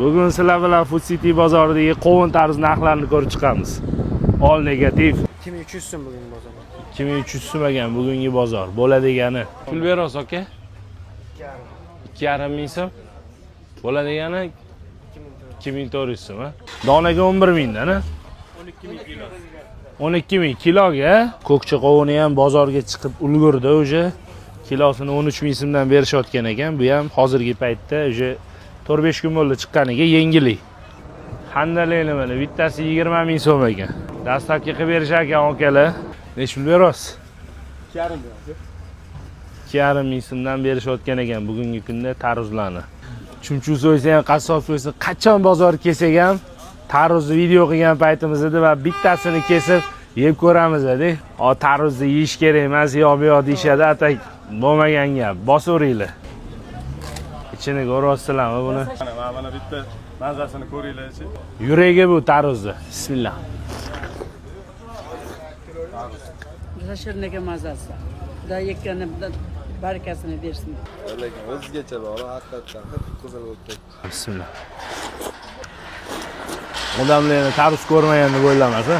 Bugun sizlar bilan Food City bozoridagi qovun tarvuz narxlarini ko'rib chiqamiz. All negativ. 2300 so'm bugun bozor. 2300 so'm ekan bugungi bozor. Bo'ladigani. Pul berasiz aka? 2,5 ming so'm. Bo'ladigani 2400 so'm, ha? Donaga 11 mingdan, ha? 12 ming kiloga. Ko'kcha qovuni ham bozorga chiqib ulgurdi уже. Kilosini 13 ming so'mdan berishayotgan ekan. Bu ham hozirgi paytda уже 4-5 kun bo'ldi chiqqaniga, yengillik. Handalakni mana bittasi 20 ming so'm ekan. Dastlabki qilib berishar ekan akalar. Necha pul berasiz? 2,5 ming so'mdan berishayotgan ekan bugungi kunda tarvuzlarni. Chumchuq so'ysa ham, qassob so'ysa, qachon bozor kelsak ham tarvuzni video qilgan paytimizda va bittasini kesib yeb ko'ramiz de. O tarvuzni yeyish kerak emas, yo bu yoq deyishadi, atak bo'lmagan gap. Bosaveringlar. Ichini ko'ryapsizlarmi buni? Mana bitta mazasini ko'ringlarchi. Yuragi bu tarvuzni. Bismillah. Juda shirin ekan mazasi. Xudo yekkani barakasini bersin. Lekin o'zgacha bor, haqiqatdan qip-qizil bo'lib ketdi. Bismillah. Odamlar yana tarvuz ko'rmagan deb o'ylamas, ha?